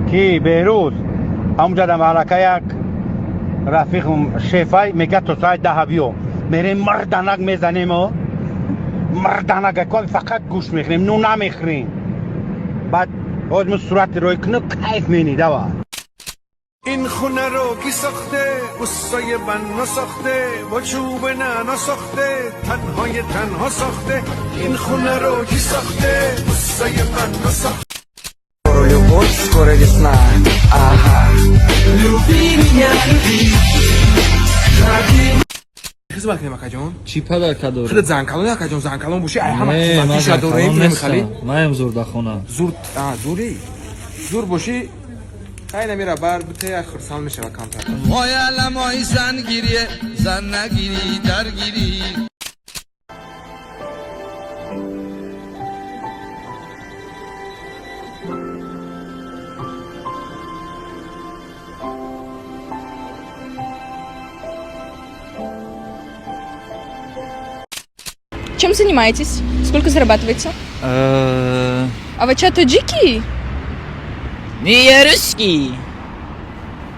Ки Беҳрӯз ҳамунҷа дар маҳлака як рафиқм шефай мега, то соати 10 биё, мерем, марданак мезанем, марданак фақат гӯшт мехӯрем, ну намехӯрем. Баъд ҳоз мо сурати рой кунам, кайф мени, давай. این خونه رو کی ساخته؟ اوستای بنا ساخته، با چوب نعنا ساخته، تنهای تنها ساخته. این خونه رو کی ساخته؟ اوستای بنا ساخته. Скоро любовь, скоро весна. Ага. Люби меня, люби. Хизмат кунем, акаҷон. Чӣ подарка дорӣ? Худат занкалон, акаҷон, занкалон бошӣ, ай ҳама Не, ман хизматиша дорем, занкалон намехалӣ. нестам. Маям зур да хона. Зур, а, зурӣ. Зур бошӣ, ай намира бар бите, як хурсанд мешава камтар. وای علمای زن گیریه، زن نگیری درگیری. Чем занимаетесь? Сколько зарабатываете? А вы что, таджики? Не, я русский.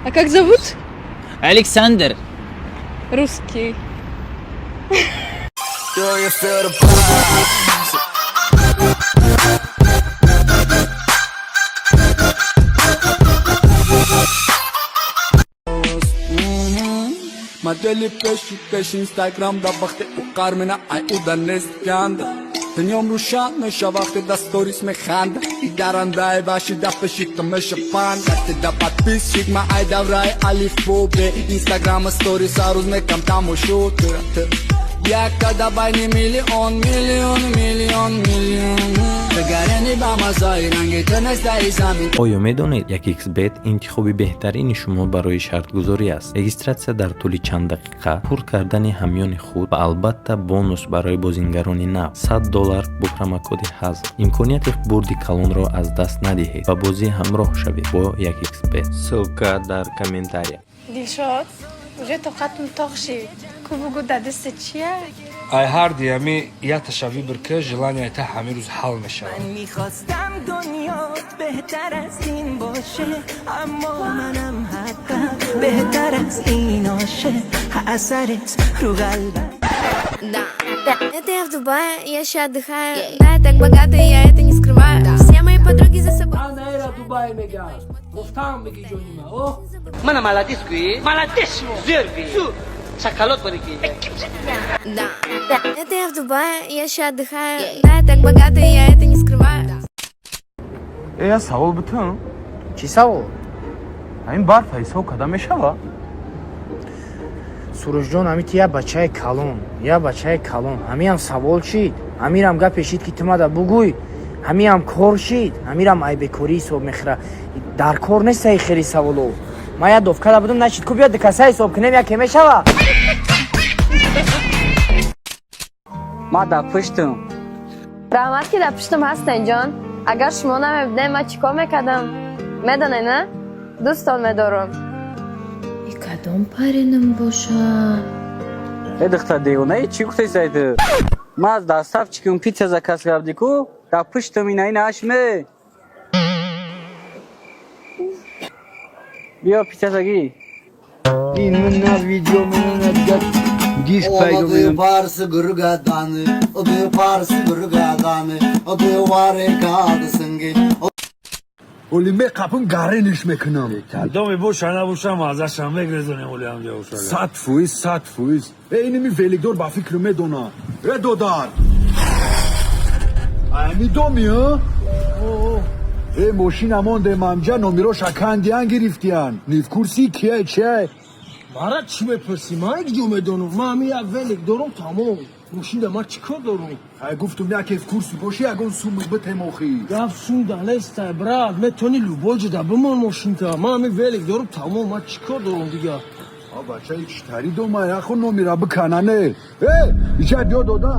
А как зовут? Александр. Русский. Do you feel the vibes? Модели пеши пеш Инстаграм да вақте ӯ қармина, ай уда нест ганда. Дунём рӯшан меша вақте да сторис механда. И дарандаи ваши да пеши ту меша панда. Ты да подписчик ма ай давраи алифбо бе Инстаграма сторис рӯз мекам тамошо. Як када байни миллион, миллион, миллион, миллион. Гарени ба мазаи ранги ту нестаи замин. Оё медонед, 1xBet интихоби беҳтарини шумо барои шартгузорӣ аст? Регистратсия дар тӯли чанд дақиқа, пур кардани ҳамёни худ ва албатта бонус барои бозингарони нав 100 доллар бо промокоди ҳазл. Имконияти бурди калонро аз даст надиҳед ва бозӣ ҳамроҳ шавед бо 1xBet. Ссылка дар комментария. Дилшод, уже тоқатм тоқ шид. Ку бугу, да дасте чия? Ай ҳар диами яташа выбор ки, желания та ҳамин рӯз ҳал мешавад. میخواستم دنیات بهتر از این باشه، اما منم حتی بهتر از این عاشق اثرت رو قلبم. Да. Это я в Дубае, я еще отдыхаю. Да, я так богата, и я это не скрываю. Все мои подруги за собой. Дубай мега. Гуфтам беги ҷонима. О. Мана молодец гӯӣ. Молодец зӯр гӯӣ. Зӯр. Шоколад борики. Да. Это я в Дубае, я еще отдыхаю. Да, я так богата, и я это не скрываю. Э, я савол бутун. Чӣ савол? Ҳамин барфа ҳисоб карда мешава? Сурӯҷҷон, ҳами ти я бачаи калон, я бачаи калон. Ҳамиам савол шид? Ҳамирам гапе шид, ки ту мада бугӯй? Ҳамиам кор шид? Ҳамирам айбекорӣ ҳисоб мехӯра. Дар кор нестаи хеле саволо. Ман я довкада будум, нашид. Ку биё, дикаса ҳисоб кунем, яке мешава. Ма дар пуштум. Раҳмат, ки дар пуштам ҳастен, ҷон. Агар шумо намебудем, ман чӣ кор мекардам? Медонед, на? Дӯстон медорам. И кадом парень боша? Э, духтар девонаи, чӣ гуфтаи сайт? Ма аз доставщик ум пицца заказ кардӣ ку? Дар пуштум ина ина ашме. Биё, пицца сагӣ. Ин на видео на дигар диск пайдо мекунам. Парс гургадан, оды парс гургадан, оды варе кадсынги. Оли меқапам, гарениш мекунам. Доми боша набоша, мазашам мегрезонем, оли ҳамҷа боша. 100%, 100%. Э, иними великдор ба фикр медона. Э, додар, ами доми а? Э, мошина монде мамҷа, номироша кандиян, гирифтиян. Не в курсе кия, чия? Мара чӣ мепурсӣ? Ман ҳеҷ ҷо медонам. Ман ҳамин як велик дорам, тамом. Мошина ман чӣ кор дорам? Ай, гуфтум, яке в курсе боши, ягон сум битем охи. Гап сумда нестай, брат. Метавонӣ любой ҷода бимон мошинта. Ман ҳамин велик дорам, тамом. Ман чӣ кор дорам дигар? А бачаи читари дома, яхо номира биканане. Э, иҷа биё, дода.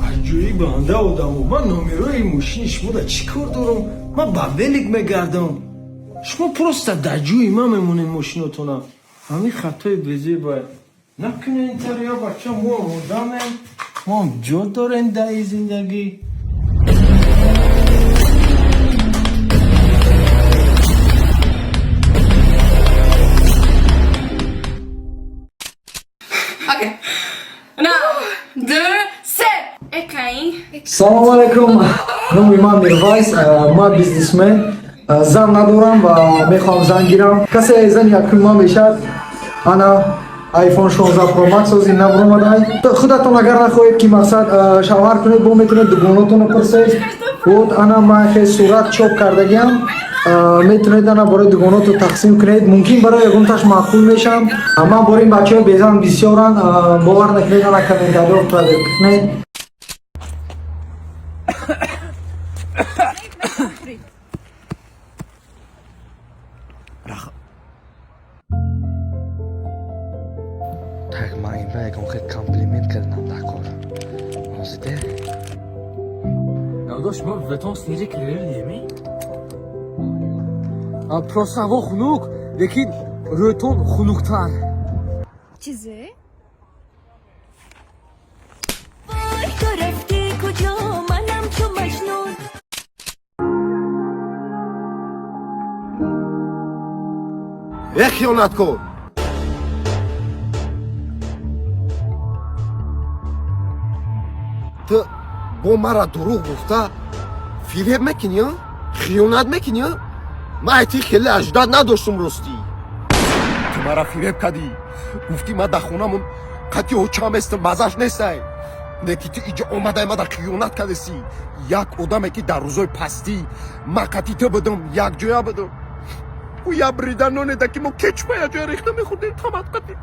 Аҷоиб банда одамо. Ман номерои мошини шумода чӣ кор дорам? Ман ба велик мегардам. Шумо просто дар ҷои ман мемонед мошинотона. Ҳамин хатои безебай накунед ин тари, я бача. Мо одамем, мо ҷо дорем дар ин зиндагӣ. Салому алайкум, номи ман Мирвайс, ман бизнесмен, зан надорам ва мехоҳам зан гирам. Касе зани якуми ман мешавад, ана iPhone 16 Pro Max ҳозир набуромадай. Худатон агар нахоҳед, ки мақсад шавҳар кунед, бо метавонед дугонотонро пурсед. Вот ана ман хел сурат чоп кардагиам, метавонед ана барои дугонотро тақсим кунед. Мумкин барои ягонташ маъқул мешам. Ман бори ин бачаҳои безан бисёранд, бовар накунед, ана комментариҳо проверка кунед. Так, ман имра ягон хел комплимент кардам дар кор. Ҳозиде. Додаш, мо в этом снеже кирилли Просто ҳаво хунук, лекин рӯтон хунуктар. Чизе? Ту рафтӣ куҷо, манам чу маҷнун. Э, хиёнаткор! Ту бо мара дурӯғ гуфта фиреб мекунӣ, хиёнат мекунӣ? Ман айти хеле аждад надоштум. Ростӣ, ту мара фиреб кардӣ, гуфтӣ ман дар хонамон қатъи очам естам, маззаш нестай, не ки ту иҷо омадай, мада хиёнат кардеси. Як одаме ки дар рӯзои пастӣ ман қатъи ту будам, якҷоя будам, ӯ як брида нонеда ки мо кечпа якҷоя рехта мехӯрдем, тамат қатъи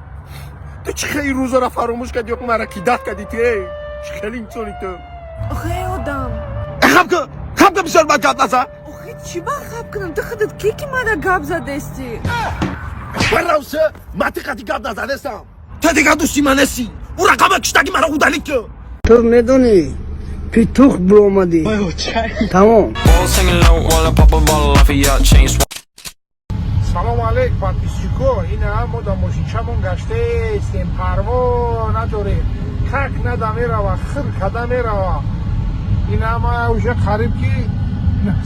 ту чӣ хели рӯзора фаромӯш кардӣ, мара кидать кардӣ ту? Эй, чӣ хели инсони ту? Охе, одам. Хаб ка, хаб ка, бисёр бад гап наза. Охе, чӣ ба хаб кунам? Ту худат ки ки мара гап задести? Баравсе, ман ти қати гап назадестам. Ту дигар дӯсти ман нестӣ. Ӯ рақама киштаги мара удалить ку. Ту медонӣ, петух биромадӣ, тамом. Салому алейк, подписчико! Ина мо дар мошинчамон гаштаестем, парво надорем, как нада мерава, хир када мерава. Ина ма уже қариб ки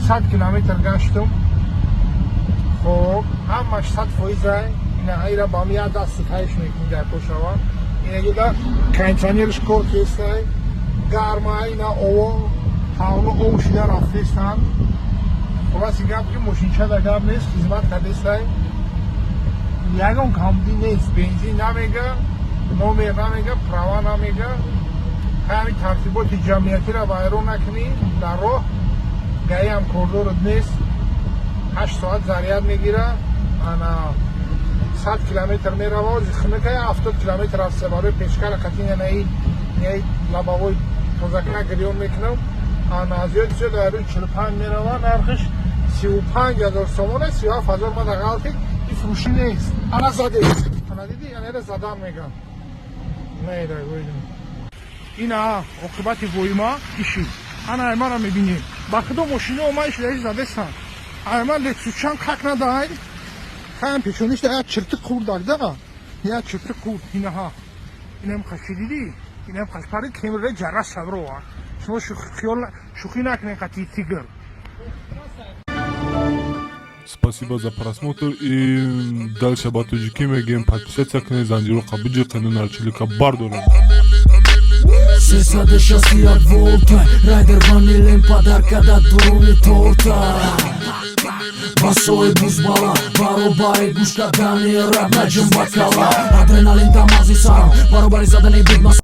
100 километр гаштум. Хоб, ҳамаш 100%-ай. Ина ира ба як даст таиш мекунӣ, дар пошава. Ина гида кондиционерш кор кестай, гарма. Ина ово ҳавло ов шида рафтестанд. Хулоси гап, ки мошинчада гап нест, хизмат кардестай, ягон камбудӣ нест, бензин намега, номер намега, права намега. Ҳамин тартиботи ҷамъиятиро вайрон накунӣ дар роҳ, гаиам кордорот нест. 8 соат заряд мегира, ана 100 километр мерава. Хунукая, 70 километр рафта. Барои печкара қатинаи лобовой тозакна гирён мекунам. Ана зиёд зиёд дар 45 мерава. Нархиш 35 000 сомона, 37 000 мада ғалти. И фурӯшӣ нест. Ана задест, ана диди, ана задан мегам. Не, ина оқибати воима ишид. Ана аймара мебинем, ба худо мошино омаиш даи задестан. Айма лексучам как надай, хаям пешонишда як чирти хурдак да, як чирти хурд. Инаҳа, инам қаши дидӣ, инам қашпари кемра ҷара шаврова. Шумо хиёл шӯхӣ накунед қати тигр. Спасибо за просмотр и дальше ба тоҷикӣ мегӯем: подписаться кунед, занҷироқа биҷиқену нарчилика бардорем. 361 волта райдер ванилем подарка да дуруни торта. Басои бузбала баробари гӯш кардани рап наҷим бакала. Адреналин дар мағзи сарам баробари задани бит.